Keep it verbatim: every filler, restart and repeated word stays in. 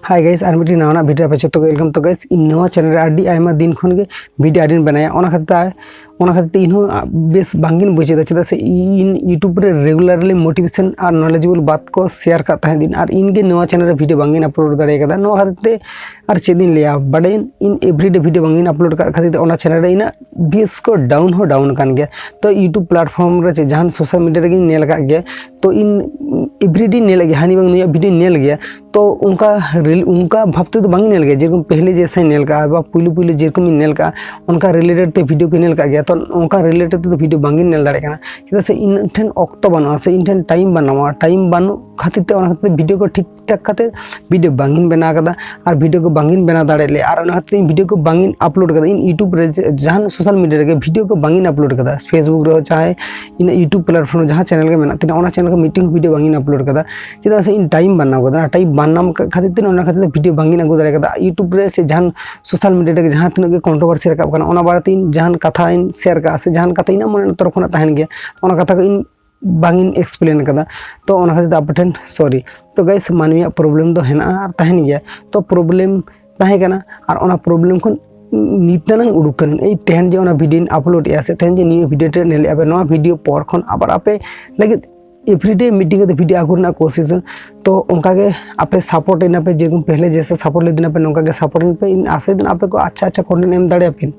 Hi guys, ᱟᱨ ᱢᱤᱫᱴᱤᱡ ᱱᱟᱣᱟᱱᱟᱜ video ᱟᱯᱮ ᱡᱚᱛᱚ ᱠᱚ welcome᱾ ᱛᱚ guys, ᱤᱧ ᱱᱚᱣᱟ channel ᱨᱮ ᱟᱹᱰᱤ ᱟᱭᱢᱟ ᱫᱤᱱ ᱠᱷᱚᱱ ᱜᱮ video ᱟᱹᱣᱨᱤᱧ ᱵᱮᱱᱟᱣᱟ, ᱚᱱᱟ ᱠᱷᱟᱹᱛᱤᱨ ᱛᱮ ᱚᱱᱟ ᱠᱷᱟᱹᱛᱤᱨ ᱛᱮ ᱤᱧ ᱦᱚᱸ ᱵᱮᱥ ᱵᱟᱝᱜᱤᱧ ᱵᱩᱡᱷᱟᱹᱣ ᱮᱫᱟ, ᱪᱮᱫᱟᱜ ᱥᱮ ᱤᱧ YouTube ᱨᱮ regularly motivation ᱟᱨ knowledgeable ᱵᱟᱛ ᱠᱚ share ᱠᱟᱜ ᱛᱟᱦᱮᱸᱫ ᱤᱧ, ᱟᱨ ᱤᱧ ᱜᱮ ᱱᱚᱣᱟ channel ᱨᱮ video ᱵᱟᱝᱜᱤᱧ upload ᱫᱟᱲᱮ ᱠᱟᱫᱟ᱾ ᱱᱚᱣᱟ ᱠᱷᱟᱹᱛᱤᱨ ᱛᱮ ᱟᱨ ᱪᱮᱫ ᱤᱧ ᱞᱟᱹᱭᱟ, ᱵᱟᱰᱟᱭᱟᱹᱧ ᱤᱧ everyday video ᱵᱟᱝᱜᱤᱧ upload ᱠᱟᱜ ᱠᱷᱟᱹᱛᱤᱨ ᱛᱮ ᱚᱱᱟ channel ᱨᱮ ᱤᱧᱟᱹᱜ views ᱠᱚ down ᱦᱚᱸ down ᱟᱠᱟᱱ ᱜᱮᱭᱟ᱾ ᱛᱚ YouTube platform ᱨᱮ ᱪᱮ ᱡᱟᱦᱟᱱ social media ᱨᱮᱜᱮᱧ ᱧᱮᱞ ᱟᱠᱟᱫ ᱜᱮᱭᱟ, ᱛᱚ ᱤᱧ everyday ᱧᱮᱞᱮᱫ ᱜᱮᱭᱟ, ᱦᱟᱹᱱᱤ ᱵᱟᱝ ᱱᱩᱭᱟᱜ video ᱧᱮᱞ ᱜᱮᱭᱟ᱾ ᱛᱚ ᱚᱱᱠᱟ reel ᱚᱱᱠᱟ ᱵᱷᱟᱵ ᱛᱮᱫᱚ ᱵᱟᱝ ᱧᱮᱞ ᱜᱮᱭᱟ, ᱡᱮᱨᱚᱠᱚᱢ ᱯᱮᱦᱞᱮ ᱡᱮᱥᱮ ᱧᱮᱞ ᱠᱟᱜᱼᱟ ᱵᱟ ᱯᱩᱭᱞᱩ ᱯᱩᱭᱞᱩ ᱡᱮᱨᱚᱠᱚᱢ ᱤᱧ ᱧᱮᱞ ᱠᱟᱜᱼᱟ, ᱚᱱᱠᱟ related ᱛᱮ video ᱠᱚ ᱧᱮᱞ ᱠᱟᱜ ᱜᱮᱭᱟ᱾ ᱛᱚ ᱚᱱᱠᱟ related ᱛᱮᱫᱚ video ᱵᱟᱝ ᱤᱧ ᱧᱮᱞ ᱫᱟᱲᱮᱭᱟᱜ ᱠᱟᱱᱟ, ᱪᱮᱫᱟᱜ ᱥᱮ ᱤᱧ ᱴᱷᱮᱱ ᱚᱠᱛᱚ ᱵᱟᱹᱱᱩᱜᱼᱟ ᱥᱮ ᱤᱧ ᱴᱷᱮᱱ time ᱵᱟᱹᱱᱩᱜᱼᱟ᱾ Time ᱵᱟᱹᱱᱩᱜ ᱠᱷᱟᱹᱛᱤᱨ ᱛᱮ ᱚᱱᱟ ᱠᱷᱟᱹᱛᱤᱨ ᱛᱮ video ᱠᱚ ᱴᱷᱤᱠ ᱴᱷᱟᱠ ᱠᱟᱛᱮ video ᱵᱟᱝ ᱤᱧ ᱵᱮᱱᱟᱣ ᱠᱟᱫᱟ, ᱟᱨ video ᱠᱚ ᱵᱟᱝ ᱤᱧ ᱵᱮᱱᱟᱣ ᱫᱟᱲᱮᱭᱟᱜ ᱞᱮᱭᱟ, ᱟᱨ ᱚᱱᱟ ᱠᱷᱟᱹᱛᱤᱨ ᱤᱧ video ᱠᱚ ᱵᱟᱝ ᱤᱧ upload ᱠᱟᱫᱟ᱾ ᱤᱧ YouTube ᱨᱮ ᱡᱮ-, ᱡᱟᱦᱟᱱ social media ᱨᱮᱜᱮ video ᱠᱚ ᱵᱟᱝ ᱤᱧ upload ᱠᱟᱫᱟ, Facebook ᱨᱮᱦᱚᱸ ᱪᱟᱦᱮ ᱤᱧᱟᱹᱜ YouTube platform ᱨᱮ ᱡᱟᱦᱟᱸ channel ᱜᱮ ᱢᱮᱱᱟᱜ ᱛᱤᱧᱟ, ᱚᱱᱟ channel ᱠᱚ ᱢᱤᱫᱴᱮᱱ video ᱵᱟᱝ ᱤᱧ upload ᱠᱟᱫᱟ, ᱪᱮᱫᱟᱜ ᱥᱮ ᱤᱧ time ᱵᱟᱹᱱᱩᱜ ᱠᱟᱫᱟ᱾ Time ᱵᱟᱝ ᱧᱟᱢ ᱠᱟᱜ ᱠᱷᱟᱹᱛᱤᱨ ᱛᱮ ᱚᱱᱟ ᱠᱷᱟᱹᱛᱤᱨ ᱛᱮ video ᱵᱟᱝ ᱤᱧ ᱟᱹᱜᱩ ᱫᱟᱲᱮ ᱠᱟᱫᱟ᱾ YouTube ᱨᱮ ᱥᱮ ᱡᱟᱦᱟᱱ social media ᱨᱮᱜᱮ ᱡᱟᱦᱟᱸ ᱛᱤᱱᱟᱹᱜ ᱜᱮ controversy ᱨᱟᱠᱟᱵ ᱠᱟᱱᱟ, ᱚᱱᱟ ᱵᱟᱨᱮᱛᱮ ᱤᱧ ᱡᱟᱦᱟᱱ ᱠᱟᱛᱷᱟᱧ share ᱠᱟᱜᱼᱟ ᱥᱮ ᱡᱟᱦᱟᱱ ᱠᱟᱛᱷᱟ ᱤᱧᱟᱹᱜ ᱢᱚᱱᱮ ᱛᱚᱨᱚᱯ ᱠᱷᱚᱱᱟᱜ ᱛᱟᱦᱮᱱ ᱜᱮᱭᱟ, ᱚᱱᱟ ᱠᱟᱛᱷᱟ ᱠᱚ ᱤᱧ ᱵᱟᱝ ᱤᱧ explain ᱠᱟᱫᱟ᱾ ᱛᱚ ᱚᱱᱟ ᱠᱷᱟᱹᱛᱤᱨ ᱛᱮ ᱟᱯᱮ ᱴᱷᱮᱱ sorry᱾ ᱛᱚ guys, ᱢᱟᱹᱱᱢᱤᱭᱟᱜ problem ᱫᱚ ᱦᱮᱱᱟᱜᱼᱟ ᱟᱨ ᱛᱟᱦᱮᱱ ᱜᱮᱭᱟ᱾ ᱛᱚ problem ᱛᱟᱦᱮᱸ ᱠᱟᱱᱟ, ᱟᱨ ᱚᱱᱟ problem ᱠᱷᱚᱱ ᱱᱤᱛ ᱫᱟᱱᱟᱝ ᱩᱰᱩᱠ ᱠᱟᱹᱱᱟᱹᱧ᱾ ᱮᱭ ᱛᱮᱦᱮᱧ ᱡᱮ ᱚᱱᱟ video ᱤᱧ upload ᱮᱫᱼᱟ ᱥᱮ ᱛᱮᱦᱮᱧ ᱡᱮ ᱱᱤᱭᱟᱹ video ᱴᱨᱮ ᱧᱮᱞᱮᱫᱼᱟ ᱯᱮ, ᱱᱚᱣᱟ video ᱯᱚᱨ ᱠᱷᱚᱱ ᱟᱵᱟᱨ ᱟᱯᱮ ᱞᱟᱹᱜᱤᱫ everyday ᱢᱤᱫᱴᱤᱡ ᱠᱟᱛᱮ video ᱟᱹᱜᱩ ᱨᱮᱱᱟᱜ ᱠᱳᱥᱤᱥ᱾ ᱛᱚ ᱚᱱᱠᱟᱜᱮ ᱟᱯᱮ support ᱮᱱᱟ ᱯᱮ, ᱡᱮᱨᱚᱠᱚᱢ ᱯᱮᱦᱞᱮ ᱡᱮᱥᱮ support ᱞᱮᱫᱤᱧᱟ ᱯᱮ, ᱱᱚᱝᱠᱟ ᱜᱮ support ᱮᱱ ᱯᱮ᱾ ᱤᱧ ᱟᱥᱟᱭ ᱫᱤᱱ ᱟᱯᱮ ᱠᱚ ᱟᱪᱪᱷᱟ ᱟᱪᱪᱷᱟ content ᱮᱢ ᱫᱟᱲᱮᱭᱟᱯᱮ᱾